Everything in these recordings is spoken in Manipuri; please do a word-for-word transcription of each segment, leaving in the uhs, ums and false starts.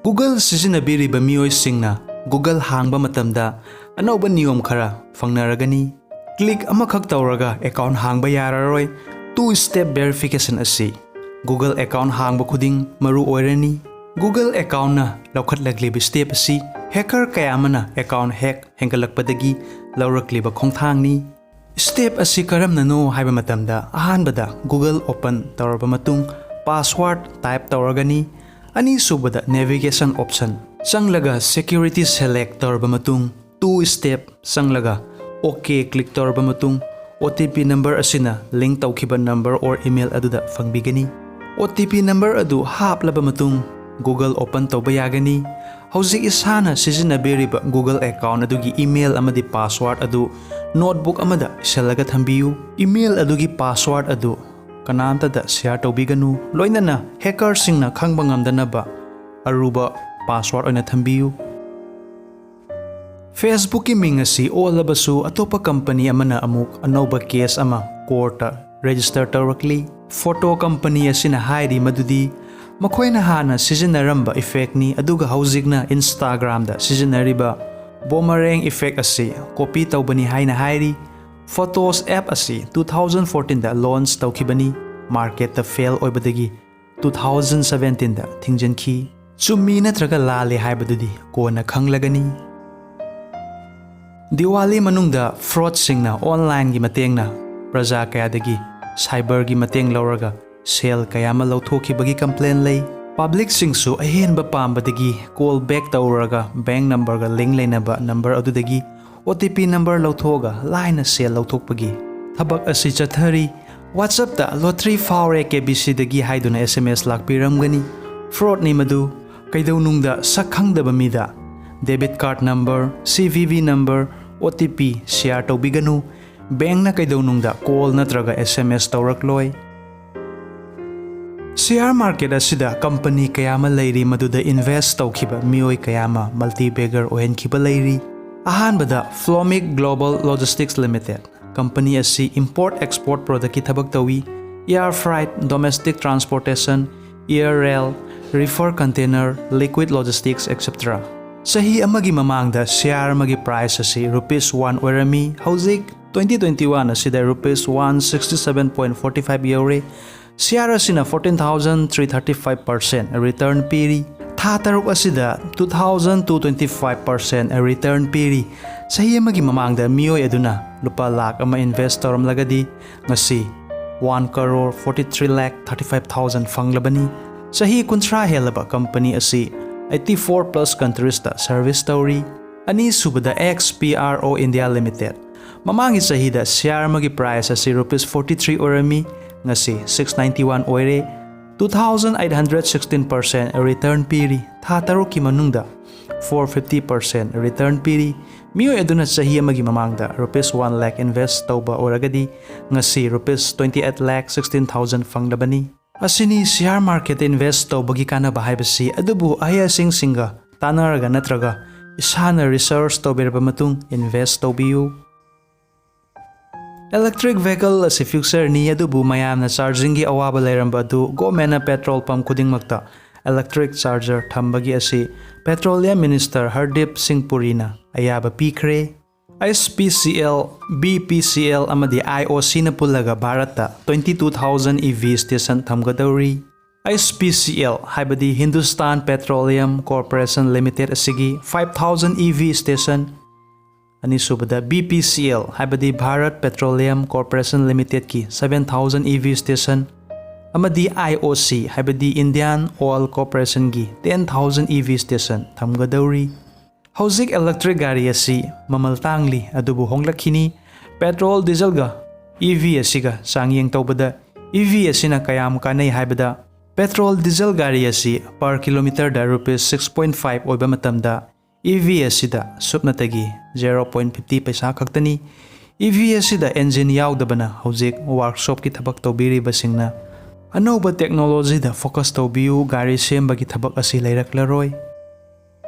Google ꯁꯤꯖꯤꯟꯅꯕꯤꯔꯤꯕ ꯃꯤꯑꯣꯏꯁꯤꯡꯅ Google ꯍꯥꯡꯕ ꯃꯇꯝꯗ ꯑꯅꯧꯕ ꯅꯤꯌꯣꯝ ꯈꯔ ꯐꯪꯅꯔꯒꯅꯤ꯫ ꯀ꯭ꯂꯤꯛ ꯑꯃꯈꯛ ꯇꯧꯔꯒ ꯑꯦꯀꯥꯎꯟ ꯍꯥꯡꯕ ꯌꯥꯔꯔꯣꯏ꯫ Two step verification ꯑꯁꯤ Google ꯑꯦꯀꯥꯎꯟ ꯍꯥꯡꯕ ꯈꯨꯗꯤꯡ ꯃꯔꯨ ꯑꯣꯏꯔꯅꯤ꯫ Google ꯑꯦꯀꯥꯎꯟꯅ ꯂꯧꯈꯠꯂꯛꯂꯤꯕ ꯁ꯭ꯇꯦꯞ ꯑꯁꯤ ꯍꯦꯀꯔ ꯀꯌꯥ ꯑꯃꯅ ꯑꯦꯀꯥꯎꯟ ꯍꯦꯛ ꯍꯦꯟꯒꯠꯂꯛꯄꯗꯒꯤ ꯂꯧꯔꯛꯂꯤꯕ ꯈꯣꯡꯊꯥꯡꯅꯤ꯫ ꯁ꯭ꯇꯦꯞ ꯑꯁꯤ ꯀꯔꯝꯅꯅꯣ ꯍꯥꯏꯕ ꯃꯇꯝꯗ, ꯑꯍꯥꯟꯕꯗ Google open ꯇꯧꯔꯕ ꯃꯇꯨꯡ, ꯄꯥꯁꯋꯥꯔꯗ ꯇꯥꯏꯞ ꯇꯧꯔꯒꯅꯤ꯫ ꯑꯅꯤꯁꯨꯕꯗ navigation option ꯆꯪꯂꯒ security select ꯇꯧꯔꯕ ꯃꯇꯨꯡ, two step ꯆꯪꯂꯒ OK ꯀ꯭ꯂꯤꯛ ꯇꯧꯔꯕ ꯃꯇꯨꯡ, OTP ꯅꯝꯕꯔ ꯑꯁꯤꯅ ꯂꯤꯡꯛ ꯇꯧꯈꯤꯕ ꯅꯝꯕꯔ or email ꯑꯗꯨꯗ ꯐꯪꯕꯤꯒꯅꯤ꯫ OTP ꯅꯝꯕꯔ ꯑꯗꯨ ꯍꯥꯞꯂꯕ ꯃꯇꯨꯡ, Google open ꯇꯧꯕ ꯌꯥꯒꯅꯤ꯫ ꯍꯧꯖꯤꯛ ꯏꯁꯥꯅ ꯁꯤꯖꯤꯟꯅꯕꯤꯔꯤꯕ Google ꯑꯦꯀꯥꯎꯟ ꯑꯗꯨꯒꯤ ꯏꯃꯦꯜ ꯑꯃꯗꯤ ꯄꯥꯁꯋꯥꯔꯗ ꯑꯗꯨ ꯅꯣꯠꯕꯨꯛ ꯑꯃꯗ ꯏꯁꯤꯜꯂꯒ ꯊꯝꯕꯤꯌꯨ꯫ ꯏꯃꯦꯜ ꯑꯗꯨꯒꯤ ꯄꯥꯁꯋꯥꯔꯗ ꯑꯗꯨ ꯀꯅꯥꯝꯇꯗ ꯁꯦꯌꯔ ꯇꯧꯕꯤꯒꯅꯨ, ꯂꯣꯏꯅꯅ ꯍꯦꯀꯔꯁꯤꯡꯅ ꯈꯪꯕ ꯉꯝꯗꯅꯕ ꯑꯔꯨꯕ ꯄꯥꯁꯋꯥꯔꯗ ꯑꯣꯏꯅ ꯊꯝꯕꯤꯌꯨ꯫ Facebook ꯀꯤ ꯃꯤꯡ ꯑꯁꯤ ꯑꯣꯜꯂꯕꯁꯨ, ꯑꯇꯣꯞꯄ ꯀꯝꯄꯅꯤ ꯑꯃꯅ ꯑꯃꯨꯛ ꯑꯅꯧꯕ ꯀꯦꯁ ꯑꯃ ꯀꯣꯔꯠꯇ ꯔꯦꯖꯤꯁꯇꯔ ꯇꯧꯔꯛꯂꯤ꯫ ꯐꯣꯇꯣ ꯀꯝꯄꯅꯤ ꯑꯁꯤꯅ ꯍꯥꯏꯔꯤ ꯃꯗꯨꯗꯤ ꯃꯈꯣꯏꯅ ꯍꯥꯟꯅ ꯁꯤꯖꯤꯟꯅꯔꯝꯕ ꯏꯐꯦꯛꯅꯤ, ꯑꯗꯨꯒ ꯍꯧꯖꯤꯛꯅ Instagram ꯗ ꯁꯤꯖꯤꯟꯅꯔꯤꯕ boomerang effect ꯑꯁꯤ ꯀꯣꯄꯤ ꯇꯧꯕꯅꯤ ꯍꯥꯏꯅ ꯍꯥꯏꯔꯤ꯫ Photos app ꯑꯁꯤ two thousand fourteen ꯗ ꯂꯣꯟꯆ ꯇꯧꯈꯤꯕꯅꯤ, ꯃꯥꯔꯀꯦꯠꯇ ꯐꯦꯜ ꯑꯣꯏꯕꯗꯒꯤ two thousand seventeen ꯗ ꯊꯤꯡꯖꯤꯟꯈꯤ꯫ ꯆꯨꯝꯃꯤ ꯅꯠꯇ꯭ꯔꯒ ꯂꯥꯜꯂꯤ ꯍꯥꯏꯕꯗꯨꯗꯤ ꯀꯣꯟꯅ ꯈꯪꯂꯒꯅꯤ꯫ ꯗꯤꯋꯥꯂꯤ ꯃꯅꯨꯡꯗ ꯐ꯭ꯔꯣꯗꯁꯤꯡꯅ ꯑꯣꯟꯂꯥꯏꯟꯒꯤ ꯃꯇꯦꯡꯅ ꯄ꯭ꯔꯖꯥ ꯀꯌꯥꯗꯒꯤ ꯁꯥꯏꯕꯔꯒꯤ ꯃꯇꯦꯡ ꯂꯧꯔꯒ ꯁꯦꯜ ꯀꯌꯥ ꯑꯃ ꯂꯧꯊꯣꯛꯈꯤꯕꯒꯤ ꯀꯝꯄ꯭ꯂꯦꯟ ꯂꯩ꯫ ꯄꯕ꯭ꯂꯤꯛꯁꯤꯡꯁꯨ ꯑꯍꯦꯟꯕ ꯄꯥꯝꯕꯗꯒꯤ ꯀꯣꯜ ꯕꯦꯛ ꯇꯧꯔꯒ ꯕꯦꯡꯛ ꯅꯝꯕꯔꯒ ꯂꯤꯡꯛ ꯂꯩꯅꯕ ꯅꯝꯕꯔ ꯑꯗꯨꯗꯒꯤ OTP ꯅꯝꯕꯔ ꯂꯧꯊꯣꯛꯑꯒ ꯂꯥꯏꯅ ꯁꯦꯜ ꯂꯧꯊꯣꯛꯄꯒꯤ ꯊꯕꯛ ꯑꯁꯤ ꯆꯠꯊꯔꯤ꯫ WhatsApp ꯇ ꯂꯣꯇ꯭ꯔꯤ ꯐꯥꯎꯔꯦ KBC ꯗꯒꯤ ꯍꯥꯏꯗꯨꯅ SMS ꯂꯥꯛꯄꯤꯔꯝꯒꯅꯤ꯫ ꯐ꯭ꯔꯣꯗꯅꯤ ꯃꯗꯨ꯫ ꯀꯩꯗꯧꯅꯨꯡꯗ ꯁꯛ ꯈꯪꯗꯕ ꯃꯤꯗ debit card number, CVV number, OTP share ꯇꯧꯕꯤꯒꯅꯨ꯫ ꯕꯦꯡꯛꯅ ꯀꯩꯗꯧꯅꯨꯡꯗ ꯀꯣꯜ ꯅꯠꯇ꯭ꯔꯒ SMS ꯇꯧꯔꯛꯂꯣꯏ꯫ ꯁꯤꯌꯥꯔ ꯃꯥꯔꯀꯦꯠ ꯑꯁꯤꯗ ꯀꯝꯄꯅꯤ ꯀꯌꯥ ꯑꯃ ꯂꯩꯔꯤ, ꯃꯗꯨꯗ ꯏꯟꯚꯦꯁ ꯇꯧꯈꯤꯕ ꯃꯤꯑꯣꯏ ꯀꯌꯥ ꯑꯃ ꯃꯜꯇꯤ ꯕꯦꯒꯔ ꯑꯣꯏꯍꯟꯈꯤꯕ ꯂꯩꯔꯤ꯫ ꯑꯍꯥꯟꯕꯗ Flomic Global Logistics Limited꯫ Company ꯑꯁꯤ ꯏꯝꯄꯣꯔꯠ ꯑꯦꯛꯁꯄꯣꯔꯠ ꯄ꯭ꯔꯗꯛꯀꯤ ꯊꯕꯛ ꯇꯧꯏ꯫ Air freight, domestic transportation, air rail, reefer container, liquid logistics, et cetera. ꯆꯍꯤ ꯑꯃꯒꯤ ꯃꯃꯥꯡꯗ share ꯑꯃꯒꯤ price ꯑꯁꯤ rupees one ꯑꯣꯏꯔꯝꯃꯤ, ꯍꯧꯖꯤꯛ twenty twenty-one ꯑꯁꯤꯗ rupees one sixty seven point forty five ꯌꯧꯔꯦ꯫ Share ꯑꯁꯤꯅ fourteen thousand three thirty five percent return ꯄꯤꯔꯤ꯫ ꯊꯥ ꯇꯔꯨꯛ ꯑꯁꯤꯗ two thousand two twenty five percent return ꯄꯤꯔꯤ꯫ ꯆꯍꯤ ꯑꯃꯒꯤ ꯃꯃꯥꯡꯗ ꯃꯤꯑꯣꯏ ꯑꯗꯨꯅ ꯂꯨꯄꯥ ꯂꯥꯈ ꯑꯃ invest ꯇꯧꯔꯝꯂꯒꯗꯤ, ꯉꯁꯤ one crore forty three lakh thirty five thousand ꯐꯪꯂꯕꯅꯤ꯫ ꯆꯍꯤ ꯀꯨꯟꯊ꯭ꯔꯥ ꯍꯦꯜꯂꯕ company ꯑꯁꯤ eighty four plus countries ꯇ service ꯇꯧꯔꯤ꯫ ꯑꯅꯤꯁꯨꯕꯗ X P R O India Limited꯫ ꯃꯃꯥꯡꯒꯤ ꯆꯍꯤꯗ share ꯑꯃꯒꯤ price ꯑꯁꯤ rupees forty three ꯑꯣꯏꯔꯝꯃꯤ, ꯉꯁꯤ six ninety one ꯑꯣꯏꯔꯦ꯫ Two thousand eight hundred sixteen percent return ꯄꯤꯔꯤ꯫ ꯊꯥ ꯇꯔꯨꯛꯀꯤ ꯃꯅꯨꯡꯗ four fifty percent return ꯄꯤꯔꯤ꯫ ꯃꯤꯑꯣꯏ ꯑꯗꯨꯅ ꯆꯍꯤ ꯑꯃꯒꯤ ꯃꯃꯥꯡꯗ rupees one lakh invest ꯇꯧꯕ ꯑꯣꯏꯔꯒꯗꯤ, ꯉꯁꯤ rupees twenty eight lakh sixteen thousand ꯐꯪꯂꯕꯅꯤ꯫ ꯑꯁꯤꯅꯤ share market invest ꯇꯧꯕꯒꯤ ꯀꯥꯟꯅꯕ ꯍꯥꯏꯕꯁꯤ꯫ ꯑꯗꯨꯕꯨ ꯑꯍꯩ ꯑꯁꯤꯡꯁꯤꯡꯒ ꯇꯥꯟꯅꯔꯒ ꯅꯠꯇ꯭ꯔꯒ ꯏꯁꯥꯅ research ꯇꯧꯕꯤꯔꯕ ꯃꯇꯨꯡ invest ꯇꯧꯕꯤꯌꯨ꯫ Electric vehicle ꯑꯁꯤ future ꯅꯤ, ꯑꯗꯨꯕꯨ ꯃꯌꯥꯝꯅ charging ꯒꯤ ꯑꯋꯥꯕ ꯂꯩꯔꯝꯕ ꯑꯗꯨ government ꯅ petrol pump ꯈꯨꯗꯤꯡꯃꯛꯇ electric charger ꯊꯝꯕꯒꯤ ꯑꯁꯤ Petroleum Minister Hardeep Singh Puri ꯅ ꯑꯌꯥꯕ ꯄꯤꯈ꯭ꯔꯦ꯫ H P C L, B P C L ꯑꯃꯗꯤ I O C ꯅ ꯄꯨꯜꯂꯒ ꯚꯥꯔꯠꯇ twenty two thousand E V station ꯊꯝꯒꯗꯧꯔꯤ꯫ H P C L ꯍꯥꯏꯕꯗꯤ Hindustan Petroleum Corporation Limited ꯑꯁꯤꯒꯤ five thousand E V station, ꯑꯅꯤꯁꯨꯕꯗ B P C L ꯍꯥꯏꯕꯗꯤ Bharat Petroleum Corporation Limited ꯀꯤ seven thousand E V station, ꯑꯃꯗꯤ I O C ꯍꯥꯏꯕꯗꯤ Indian Oil Corporation ꯒꯤ ten thousand E V station ꯊꯝꯒꯗꯧꯔꯤ꯫ ꯍꯧꯖꯤꯛ electric ꯒꯥꯔꯤ ꯑꯁꯤ ꯃꯃꯜ ꯇꯥꯡꯂꯤ, ꯑꯗꯨꯕꯨ ꯍꯣꯡꯂꯛꯈꯤꯅꯤ꯫ Petrol, diesel ꯒ E V ꯑꯁꯤꯒ ꯆꯥꯡꯌꯦꯡ ꯇꯧꯕꯗ E V ꯑꯁꯤꯅ ꯀꯌꯥꯝ ꯀꯥꯟꯅꯩ ꯍꯥꯏꯕꯗ, petrol, diesel ꯒꯥꯔꯤ ꯑꯁꯤ per kilometer ꯗ rupees six point five ꯑꯣꯏꯕ ꯃꯇꯝꯗ, E V ꯑꯁꯤꯗ ꯁꯨꯞꯅꯇꯒꯤ zero point fifty ꯄꯩꯁꯥ ꯈꯛꯇꯅꯤ꯫ E V ꯑꯁꯤꯗ engine ꯌꯥꯎꯗꯕꯅ ꯍꯧꯖꯤꯛ workshop ꯀꯤ ꯊꯕꯛ ꯇꯧꯕꯤꯔꯤꯕꯁꯤꯡꯅ ꯑꯅꯧꯕ technology ꯗ focus ꯇꯧꯕꯤꯌꯨ, ꯒꯥꯔꯤ ꯁꯦꯝꯕꯒꯤ ꯊꯕꯛ ꯑꯁꯤ ꯂꯩꯔꯛꯂꯔꯣꯏ꯫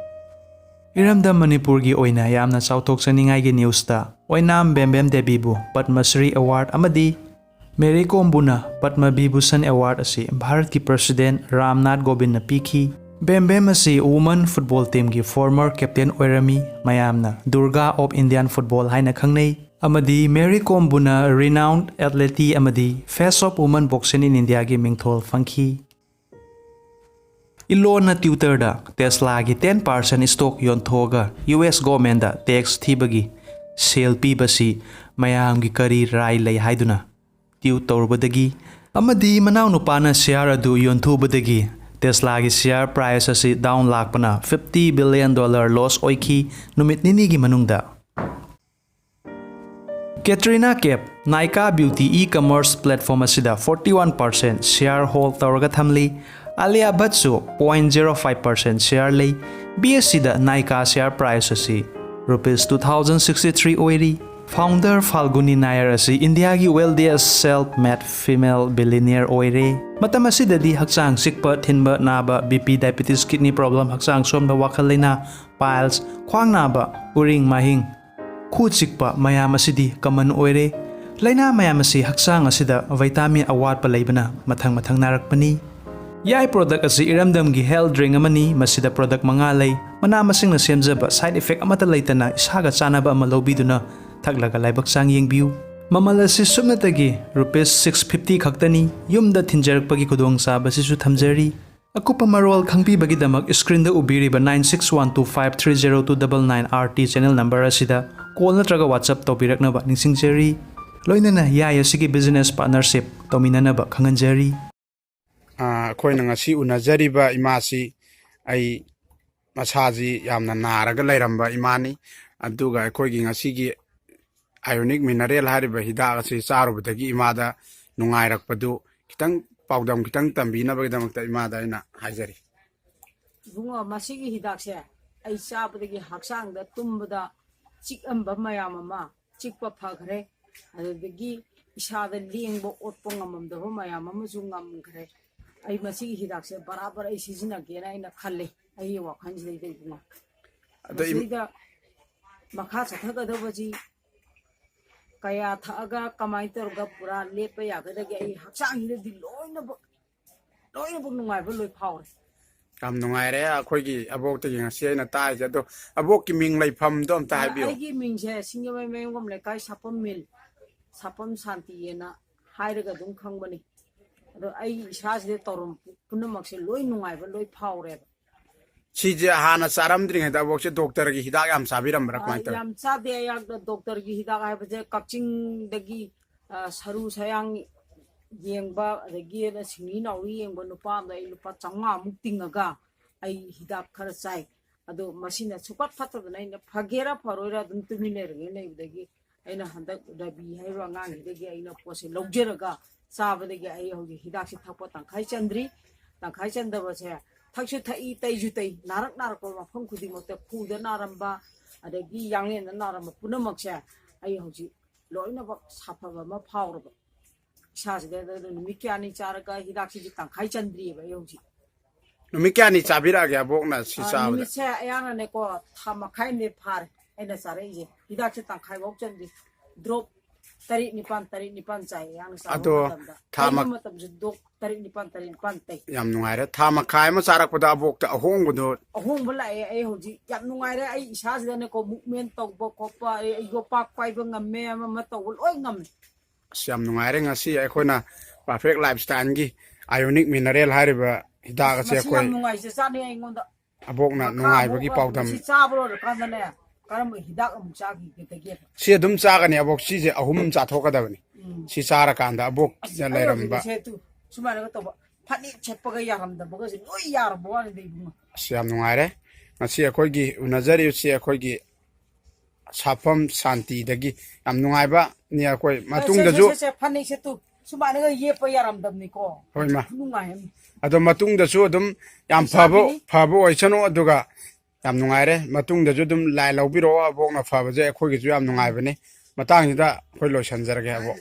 ꯏꯔꯝꯗꯝ ꯃꯅꯤꯄꯨꯔꯒꯤ ꯑꯣꯏꯅ ꯌꯥꯝꯅ ꯆꯥꯎꯊꯣꯛꯆꯅꯤꯡꯉꯥꯏꯒꯤ news ꯇ, ꯑꯣꯏꯅꯥꯝ ꯕꯦꯝꯕꯦꯝ ꯗꯦꯕꯤꯕꯨ ꯄꯗꯃ ꯁ꯭ꯔꯤ award ꯑꯃꯗꯤ ꯃꯦꯔꯤ ꯀꯣꯝꯕꯨꯅ ꯄꯗꯃ ꯕꯤꯚꯨꯁꯟ ꯑꯦꯋꯥꯔꯗ ꯑꯁꯤ ꯚꯥꯔꯠꯀꯤ ꯄ꯭ꯔꯁꯤꯗꯦꯟ ꯔꯥꯝꯅꯥꯊ ꯀꯣꯕꯤꯟꯗꯅ ꯄꯤꯈꯤ꯫ ꯕꯦꯝ ꯕꯦꯝ ꯑꯁꯤ ꯋꯨꯃꯟ ꯐꯨꯠꯕꯣꯜ ꯇꯤꯝꯒꯤ ꯐꯣꯔꯃꯔ ꯀꯦꯞꯇꯦꯟ ꯑꯣꯏꯔꯝꯃꯤ꯫ ꯃꯌꯥꯝꯅ ꯗꯨꯔꯒꯥ ꯑꯣꯐ ꯏꯟꯗꯤꯌꯥꯟ ꯐꯨꯠꯕꯣꯜ ꯍꯥꯏꯅ ꯈꯪꯅꯩ꯫ ꯑꯃꯗꯤ ꯃꯦꯔꯤ ꯀꯣꯝꯕꯨꯅ ꯔꯤꯅꯥꯎꯟ ꯑꯦꯊꯂꯦꯇꯤ ꯑꯃꯗꯤ face of women boxing in ꯏꯟꯗꯤꯌꯥꯒꯤ ꯃꯤꯡꯊꯣꯜ ꯐꯪꯈꯤ꯫ ꯏꯂꯣꯟꯅ ꯇ꯭ꯋꯤꯇꯔꯗ ꯇꯦꯁꯂꯥꯒꯤ ꯇꯦꯟ ꯄꯥꯔꯁꯦꯟ ꯁ꯭ꯇꯣꯛ ꯌꯣꯟꯊꯣꯛꯑꯒ ꯌꯨ ꯑꯦꯁ ꯒꯣꯔꯃꯦꯟꯗ ꯇꯦꯛꯁ ꯊꯤꯕꯒꯤ ꯁꯦꯜ ꯄꯤꯕꯁꯤ ꯃꯌꯥꯝꯒꯤ ꯀꯔꯤ ꯔꯥꯏ ꯂꯩ ꯍꯥꯏꯗꯨꯅ ꯇ꯭ꯋꯤꯠ ꯇꯧꯔꯨꯕꯗꯒꯤ ꯑꯃꯗꯤ ꯃꯅꯥꯎꯅꯨꯄꯥꯅ ꯁꯤꯌꯥꯔ ꯑꯗꯨ ꯌꯣꯟꯊꯣꯛꯎꯕꯗꯒꯤ ꯇꯦꯁꯂꯥꯒꯤ ꯁꯤꯌꯥꯔ ꯄ꯭ꯔꯥꯏꯁ ꯑꯁꯤ ꯗꯥꯎꯟ ꯂꯥꯛꯄꯅ ꯐꯤꯐꯇꯤ ꯕꯤꯂꯤꯌꯟ ꯗꯣꯂꯔ ꯂꯣꯁ ꯑꯣꯏꯈꯤ꯫ ꯅꯨꯃꯤꯠ ꯅꯤꯅꯤꯒꯤ ꯃꯅꯨꯡꯗ꯫ Katrina Kaif Nykaa beauty e-commerce platform ꯑꯁꯤꯗ forty one percent share hold ꯇꯧꯔꯒ ꯊꯝꯂꯤ꯫ Alia Bhatt point zero five percent share ꯂꯩ꯫ ꯕꯤ ꯑꯦꯁ ꯁꯤꯗ ꯅꯥꯏꯀꯥ ꯁꯤꯌꯥꯔ ꯄ꯭ꯔꯥꯏꯁ ꯑꯁꯤ rupees two thousand sixty three ꯑꯣꯏꯔꯤ꯫ ꯐꯥꯎꯟꯗꯔ ꯐꯥꯜꯒꯨꯅꯤ ꯅꯥꯌꯔ ꯑꯁꯤ ꯏꯟꯗꯤꯌꯥꯒꯤ wealthiest self made female billionaire ꯑꯣꯏꯔꯦ꯫ ꯃꯇꯝ ꯑꯁꯤꯗꯗꯤ ꯍꯛꯆꯥꯡ ꯆꯤꯛꯄ, ꯊꯤꯟꯕ, ꯅꯥꯕ, B P, diabetes, kidney problem, ꯍꯛꯆꯥꯡ ꯁꯣꯟꯕ, ꯋꯥꯈꯜ ꯂꯩꯅꯥ, ꯄꯥꯏꯜꯁ, ꯈ꯭ꯋꯥꯡ ꯅꯥꯕ, ꯎꯔꯤꯡ ꯃꯥꯍꯤꯡ, ꯈꯨ ꯆꯤꯛꯄ ꯃꯌꯥꯝ ꯑꯁꯤꯗꯤ ꯀꯃꯟ ꯑꯣꯏꯔꯦ꯫ ꯂꯥꯏꯅꯥ ꯃꯌꯥꯝ ꯑꯁꯤ ꯍꯛꯆꯥꯡ ꯑꯁꯤꯗ ꯚꯤꯇꯥꯃꯤꯟ ꯑꯋꯥꯠꯄ ꯂꯩꯕꯅ ꯃꯊꯪ ꯃꯊꯪ ꯅꯥꯔꯛꯄꯅꯤ꯫ ꯌꯥꯏ ꯄ꯭ꯔꯣꯗꯛ ꯑꯁꯤ ꯏꯔꯝꯗꯝꯒꯤ ꯍꯦꯜꯊ ꯗ꯭ꯔꯤꯡ ꯑꯃꯅꯤ꯫ ꯃꯁꯤꯗ ꯄ꯭ꯔꯣꯗꯛ ꯃꯉꯥ ꯂꯩ꯫ ꯃꯅꯥ ꯃꯁꯤꯡꯅ ꯁꯦꯝꯖꯕ, ꯁꯥꯏꯗ ꯏꯐꯦꯛ ꯑꯃꯠꯇ ꯂꯩꯇꯅ ꯏꯁꯥꯒ ꯆꯥꯟꯅꯕ ꯑꯃ ꯂꯧꯕꯤꯗꯨꯅ ꯊꯛꯂꯒ ꯂꯥꯏꯕꯛ ꯆꯥꯡ ꯌꯦꯡꯕꯤꯌꯨ꯫ ꯃꯃꯜ ꯑꯁꯤ ꯁꯨꯞꯅꯇꯒꯤ ꯔꯨꯄꯤꯁ ꯁꯤꯛꯁ ꯐꯤꯐꯇꯤ ꯈꯛꯇꯅꯤ꯫ ꯌꯨꯝꯗ ꯊꯤꯟꯖꯔꯛꯄꯒꯤ ꯈꯨꯗꯣꯡꯆꯥꯕ ꯑꯁꯤꯁꯨ ꯊꯝꯖꯔꯤ꯫ ꯑꯀꯨꯞꯄ ꯃꯔꯣꯜ ꯈꯪꯕꯤꯕꯒꯤꯗꯃꯛ ꯁ꯭ꯀ꯭ꯔꯤꯟꯗ ꯎꯕꯤꯔꯤꯕ nine six one two five three zero two double nine R T channel number ꯑꯁꯤꯗ ꯀꯣꯜ ꯅꯠꯇ꯭ꯔꯒ ꯋꯥꯆꯞ ꯇꯧꯕꯤꯔꯛꯅꯕ ꯅꯤꯡꯁꯤꯡꯖꯔꯤ꯫ ꯂꯣꯏꯅꯅ ꯌꯥꯏ ꯑꯁꯤꯒꯤ ꯕꯤꯖꯤꯅꯦꯁ ꯄꯥꯔꯠꯅꯔꯁꯤꯞ ꯇꯧꯃꯤꯟꯅꯅꯕ ꯈꯪꯍꯟꯖꯔꯤ꯫ ꯑ, ꯑꯩꯈꯣꯏꯅ ꯉꯁꯤ ꯎꯅꯖꯔꯤꯕ ꯏꯃꯥꯁꯤ ꯑꯩ ꯃꯁꯥꯁꯤ ꯌꯥꯝꯅ ꯅꯥꯔꯒ ꯂꯩꯔꯝꯕ ꯏꯃꯥꯅꯤ꯫ ꯑꯗꯨꯒ ꯑꯩꯈꯣꯏꯒꯤ ꯉꯁꯤꯒꯤ ꯑꯥꯏꯑꯣꯅꯤꯛ ꯃꯤꯅꯔꯦꯜ ꯍꯥꯏꯔꯤꯕ ꯍꯤꯗꯥꯛ ꯑꯁꯤ ꯆꯥꯔꯨꯕꯗꯒꯤ ꯏꯃꯥꯗ ꯅꯨꯡꯉꯥꯏꯔꯛꯄꯗꯨ ꯈꯤꯇꯪ ꯄꯥꯎꯗꯝ ꯈꯤꯇꯪ ꯇꯝꯕꯤꯅꯕꯒꯤꯗꯃꯛꯇ ꯏꯃꯥꯗ ꯑꯩꯅ ꯍꯥꯏꯖꯔꯤ꯫ ꯏꯕꯨꯡꯉꯣ, ꯃꯁꯤꯒꯤ ꯍꯤꯗꯥꯛꯁꯦ ꯑꯩ ꯆꯥꯕꯗꯒꯤ ꯍꯛꯆꯥꯡꯗ ꯇꯨꯝꯕꯗ ꯆꯤꯛꯑꯝꯕ ꯃꯌꯥꯝ ꯑꯃ ꯆꯤꯛꯄ ꯐꯈ꯭ꯔꯦ꯫ ꯑꯗꯨꯗꯒꯤ ꯏꯁꯥꯗ ꯂꯦꯡꯕ ꯑꯣꯠꯄ ꯉꯝꯃꯝꯗꯕ ꯃꯌꯥꯝ ꯑꯃꯁꯨ ꯉꯝꯈ꯭ꯔꯦ꯫ ꯑꯩ ꯃꯁꯤꯒꯤ ꯍꯤꯗꯥꯛꯁꯦ ꯕꯔꯥꯕꯔ ꯑꯩ ꯁꯤꯖꯤꯟꯅꯒꯦꯅ ꯑꯩꯅ ꯈꯜꯂꯦ, ꯑꯩꯒꯤ ꯋꯥꯈꯜꯁꯤꯗꯩꯗ ꯏꯕꯨꯡꯉꯣ꯫ ꯑꯗꯣ ꯏꯝ- ꯃꯁꯤꯗ ꯃꯈꯥ ꯆꯠꯊꯒꯗꯕꯁꯤ ꯀꯌꯥ ꯊꯛꯑꯒ ꯀꯃꯥꯏꯅ ꯇꯧꯔꯒ ꯄꯨꯔꯥ ꯂꯦꯞꯄ ꯌꯥꯒꯗꯒꯦ? ꯑꯩ ꯍꯛꯆꯥꯡꯁꯤꯗꯗꯤ ꯂꯣꯏꯅꯃꯛ, ꯂꯣꯏꯅꯃꯛ ꯅꯨꯡꯉꯥꯏꯕ ꯂꯣꯏ ꯐꯥꯎꯔꯦ꯫ ꯌꯥꯝ ꯅꯨꯡꯉꯥꯏꯔꯦ꯫ ꯑꯩꯈꯣꯏꯒꯤ ꯑꯕꯣꯛꯇꯒꯤ ꯉꯁꯤ ꯑꯩꯅ ꯇꯥꯔꯤꯁꯦ꯫ ꯑꯗꯣ ꯑꯕꯣꯛꯀꯤ ꯃꯤꯡ ꯂꯩꯐꯝꯗꯣ ꯑꯝꯇ ꯍꯥꯏꯕꯤꯌꯨ꯫ ꯑꯩꯒꯤ ꯃꯤꯡꯁꯦ ꯁꯤꯡꯖꯃꯩ ꯃꯌꯣꯡꯒꯝ ꯂꯩꯀꯥꯏ ꯁꯥꯄꯝ ꯃꯤꯜ, ꯁꯥꯄꯝ ꯁꯥꯟꯇꯤꯑꯅ ꯍꯥꯏꯔꯒ ꯑꯗꯨꯝ ꯈꯪꯕꯅꯤ꯫ ꯑꯗꯣ ꯑꯩ ꯏꯁꯥꯁꯤꯗ ꯇꯧꯔꯝ ꯄꯨꯝꯅꯃꯛꯁꯦ ꯂꯣꯏ ꯅꯨꯡꯉꯥꯏꯕ ꯂꯣꯏ ꯐꯥꯎꯔꯦꯕ꯫ ꯁꯤꯁꯦ ꯍꯥꯟꯅ ꯆꯥꯔꯝꯗ꯭ꯔꯤꯉꯩꯗ ꯑꯕꯣꯛꯁꯦ ꯗꯣꯛꯇꯔꯒꯤ ꯍꯤꯗꯥꯛ ꯌꯥꯝ ꯆꯥꯕꯤꯔꯝꯕ꯭ꯔꯥ? ꯑ, ꯀꯃꯥꯏꯅ ꯇꯧꯋꯤ? ꯌꯥꯝ ꯆꯥꯗꯦ꯫ ꯑꯩꯍꯥꯛ ꯗꯣꯛꯇꯔꯒꯤ ꯍꯤꯗꯥꯛ ꯍꯥꯏꯕꯁꯦ ꯀꯛꯆꯤꯡꯗꯒꯤ, ꯑ, ꯁꯔꯨ ꯁꯌꯥꯡ ꯌꯦꯡꯕ, ꯑꯗꯒꯤ ꯁꯤꯡꯂꯤ ꯅꯥꯎꯔꯤ ꯌꯦꯡꯕ ꯅꯨꯄꯥ ꯑꯃꯗ ꯑꯩ ꯂꯨꯄꯥ ꯆꯥꯝꯃꯉꯥꯃꯨꯛ ꯇꯤꯡꯉꯒ ꯑꯩ ꯍꯤꯗꯥꯛ ꯈꯔ ꯆꯥꯏ꯫ ꯑꯗꯣ ꯃꯁꯤꯅ ꯁꯨꯡꯐꯠ ꯐꯠꯇꯗꯅ ꯑꯩꯅ ꯐꯒꯦꯔꯥ ꯐꯔꯣꯏꯔꯥ ꯑꯗꯨꯝ ꯇꯨꯃꯤꯟ ꯂꯩꯔꯤꯉꯩ ꯂꯩꯕꯗꯒꯤ ꯑꯩꯅ ꯍꯟꯗꯛ ꯔꯕꯤ ꯍꯥꯏꯔꯤꯕ ꯑꯉꯥꯡꯁꯤꯗꯒꯤ ꯑꯩꯅ ꯄꯣꯠꯁꯦ ꯂꯧꯖꯔꯒ ꯆꯥꯕꯗꯒꯤ ꯑꯩ ꯍꯧꯖꯤꯛ ꯍꯤꯗꯥꯛꯁꯦ ꯊꯛꯄ ꯇꯪꯈꯥꯏ ꯆꯟꯗ꯭ꯔꯤ꯫ ꯇꯪꯈꯥꯏ ꯆꯟꯗꯕꯁꯦ ꯊꯛꯁꯨ ꯊꯛꯏ, ꯇꯩꯁꯨ ꯇꯩ, ꯅꯥꯔꯛ ꯅꯥꯔꯛꯄ ꯃꯐꯝ ꯈꯨꯗꯤꯡꯃꯛꯇ, ꯈꯨꯗ ꯅꯥꯔꯝꯕ, ꯑꯗꯒꯤ ꯌꯥꯡꯂꯦꯟꯗ ꯅꯥꯔꯝꯕ ꯄꯨꯝꯅꯃꯛꯁꯦ ꯑꯩ ꯍꯧꯖꯤꯛ ꯂꯣꯏꯅꯃꯛ ꯁꯥꯐꯕ ꯑꯃ ꯐꯥꯎꯔꯕ꯫ ꯏꯁꯥꯁꯤꯗ ꯅꯨꯃꯤꯠ ꯀꯌꯥꯅꯤ ꯆꯥꯔꯒ ꯍꯤꯗꯥꯛꯁꯤꯗꯤ ꯇꯪꯈꯥꯏ ꯆꯟꯗ꯭ꯔꯤꯑꯕ ꯑꯩ ꯍꯧꯖꯤꯛ꯫ ꯅꯨꯃꯤꯠ ꯀꯌꯥꯅꯤ ꯆꯥꯕꯤꯔꯛꯑꯒꯦ ꯑꯕꯣꯛꯅ ꯁꯤ ꯑ, ꯆꯥꯕꯗ? ꯅꯨꯃꯤꯠꯁꯦ ꯑꯌꯥꯝꯕꯅꯦꯀꯣ, ꯊꯥ ꯃꯈꯥꯏ ꯑꯃꯗꯤ ꯐꯥꯔꯦ ꯑꯩꯅ ꯆꯥꯔꯛꯏꯁꯦ꯫ ꯍꯤꯗꯥꯛꯁꯦ ꯇꯪꯈꯥꯏꯐꯥꯎ ꯆꯟꯗꯦ꯫ ꯗ꯭ꯔꯣꯞ ꯇꯔꯦꯠ ꯅꯤꯄꯥꯜ, ꯇꯔꯦꯠ ꯅꯤꯄꯥꯜ ꯆꯥꯏ ꯑꯌꯥꯝꯕ ꯆꯥꯕ ꯑꯗꯣ ꯃꯇꯝꯗ꯫ ꯊꯥ ꯇꯩꯕ ꯃ- ꯃꯇꯝꯁꯨ ꯗ꯭ꯔꯣꯞ ꯇꯔꯦꯠ ꯅꯤꯄꯥꯜ, ꯇꯔꯦꯠ ꯅꯤꯄꯥꯜ ꯇꯩ꯫ ꯌꯥꯝ ꯅꯨꯡꯉꯥꯏꯔꯦ꯫ ꯊꯥ ꯃꯈꯥꯏ ꯑꯃ ꯆꯥꯔꯛꯄꯗ ꯑꯕꯣꯛꯇ ꯑꯍꯣꯡꯕꯗꯣ ꯑꯍꯣꯡꯕ ꯂꯥꯛꯑꯦ꯫ ꯑꯩ ꯍꯧꯖꯤꯛ ꯌꯥꯝ ꯅꯨꯡꯉꯥꯏꯔꯦ꯫ ꯑꯩ ꯏꯁꯥꯁꯤꯗꯅꯦꯀꯣ, ꯃꯨꯞꯃꯦꯟ ꯇꯧꯕ ꯈꯣꯠꯄ, ꯑꯩ, ꯑꯩ ꯌꯣꯄꯥꯛ ꯄꯥꯏꯕ ꯉꯝꯃꯦ, ꯑꯃ ꯑꯃ ꯇꯧꯕ ꯂꯣꯏ ꯉꯝꯃꯦ꯫ ꯑꯁ, ꯌꯥꯝ ꯅꯨꯡꯉꯥꯏꯔꯦ꯫ ꯉꯁꯤ ꯑꯩꯈꯣꯏꯅ ꯄꯔꯐꯦꯛ ꯂꯥꯏꯐ ꯁ꯭ꯇꯥꯏꯜꯒꯤ ꯑꯥꯏꯑꯣꯅꯤꯛ ꯃꯤꯅꯔꯦꯜ ꯍꯥꯏꯔꯤꯕ ꯍꯤꯗꯥꯛ ꯑꯁꯦ ꯃꯁꯤ ꯑꯩꯈꯣꯏ ꯌꯥꯝ ꯅꯨꯡꯉꯥꯏꯖꯖꯥꯠꯅꯤ ꯑꯩꯉꯣꯟꯗ꯫ ꯑꯕꯣꯛꯅ ꯃꯈꯥ ꯅꯨꯡꯉꯥꯏꯕꯒꯤ ꯑꯃꯨꯛ ꯄꯥꯎꯗꯝ꯫ ꯃꯁꯤ ꯆꯥꯕ ꯂꯣꯏꯔꯀꯥꯟꯗꯅꯦ, ꯀꯔꯝꯕ ꯍꯤꯗꯥꯛ ꯑꯃꯨꯛ ꯆꯥꯈꯤꯒꯗꯒꯦ? ꯁꯤ ꯑꯗꯨꯝ ꯆꯥꯒꯅꯤ ꯑꯕꯣꯛ꯫ ꯁꯤꯁꯦ ꯑꯍꯨꯝ ꯆꯥꯊꯣꯛꯀꯗꯕꯅꯤ꯫ ꯎꯝ꯫ ꯁꯤ ꯆꯥꯔꯀꯥꯟꯗ ꯑꯕꯣꯛ ꯑꯁ, ꯑꯩ ꯂꯩꯔꯝꯕ ꯍꯧꯖꯤꯛꯁꯦ ꯇꯨ, ꯁꯨꯃꯥꯏꯅꯒ ꯇꯧꯕ, ꯐꯅꯦꯛ ꯁꯦꯠꯄꯒ ꯌꯥꯔꯝꯗꯕꯒꯁꯦ ꯂꯣꯏ ꯌꯥꯔꯕ ꯋꯥꯅꯤꯗ ꯏꯕꯨꯡꯉꯣ꯫ ꯑꯁ, ꯌꯥꯝ ꯅꯨꯡꯉꯥꯏꯔꯦ꯫ ꯉꯁꯤ ꯑꯩꯈꯣꯏꯒꯤ ꯎꯅꯖꯔꯤꯕꯁꯤ ꯑꯩꯈꯣꯏꯒꯤ ꯁꯥꯐꯝ ꯁꯥꯟꯇꯤꯗꯒꯤ꯫ ꯌꯥꯝ ꯅꯨꯡꯉꯥꯏꯕꯅꯤ꯫ ꯑꯩꯈꯣꯏ ꯃꯇꯨꯡꯗꯁꯨ ꯁꯦ, ꯁꯦ, ꯁꯦ, ꯐꯅꯦꯛꯁꯦ ꯇꯨ, ꯁꯨꯃꯥꯏꯅꯒ ꯌꯦꯞꯄ ꯌꯥꯔꯝꯗꯕꯅꯤꯀꯣ꯫ ꯍꯣꯏ, ꯃꯥ꯫ ꯅꯨꯡꯉꯥꯏ ꯑꯃ꯫ ꯑꯗꯣ ꯃꯇꯨꯡꯗꯁꯨ ꯑꯗꯨꯝ ꯌꯥꯝ ꯐꯕ, ꯐꯕ ꯑꯣꯏꯁꯅꯨ꯫ ꯑꯗꯨꯒ ꯌꯥꯝ ꯅꯨꯡꯉꯥꯏꯔꯦ꯫ ꯃꯇꯨꯡꯗꯁꯨ ꯑꯗꯨꯝ ꯂꯥꯏ ꯂꯧꯕꯤꯔꯛꯑꯣ꯫ ꯑꯕꯣꯛꯅ ꯐꯕꯁꯦ ꯑꯩꯈꯣꯏꯒꯤꯁꯨ ꯌꯥꯝ ꯅꯨꯡꯉꯥꯏꯕꯅꯤ꯫ ꯃꯇꯥꯡꯁꯤꯗ ꯑꯩꯈꯣꯏ ꯂꯣꯏꯁꯤꯟꯖꯔꯒꯦ ꯑꯕꯣꯛ꯫